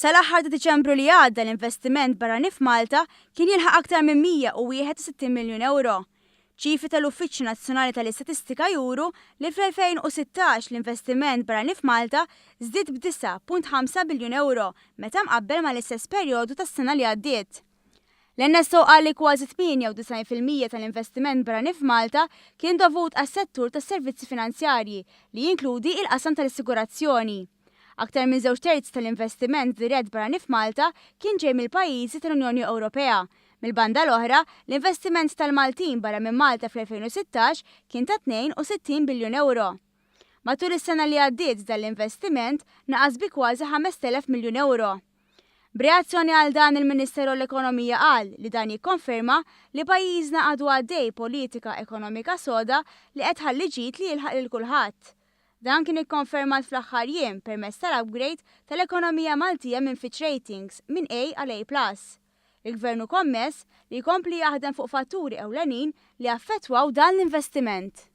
Sal-aħħar ta' Diċembru li għadda l-investiment barrani f'Malta kien jilħaq aktar minn 161 miljun ewro. Ċifri tal-Uffiċċju Nazzjonali tal-Istatistika juru li fl-2016 l-investiment barrani f'Malta żdied b'9.5 biljun ewro meta mqabbel mal-istess perjodu tas-sena li għaddiet. L-NSO qal li kważi 98% tal-investiment barrani f'Malta kien dovut għas-settur tas-servizzi finanzjarji li jinkludi il-qasam tal-assigurazzjoni. Aktar minn żewġ terzi tal-investiment dirett barrani f'Malta kien ġej mill-pajjiżi tal-Unjoni Ewropea. Mill-banda l-oħra, l-investiment tal-Maltin barra minn Malta fl-2016 kien ta' 62 biljun ewro. Matul is-sena li għaddiet dan l-investiment naqas bi kważi 5,000 miljun ewro. B'reazzjoni għal dan il-Ministeru għall-Ekonomija qal li dan jikkonferma li pajjiżna għadu għaddej politika ekonomika soda li qed tħalli ġid li jilħaq lil kulħadd. Dan kien ikkonfermat fl-aħħar jiem permezz tal-upgrade tal-ekonomija Maltija minn Fitch Ratings minn A għal A plus. Il-Gvern hu kommess li jkompli jaħdem fuq fatturi ewlenin li affettwaw dan l-investiment.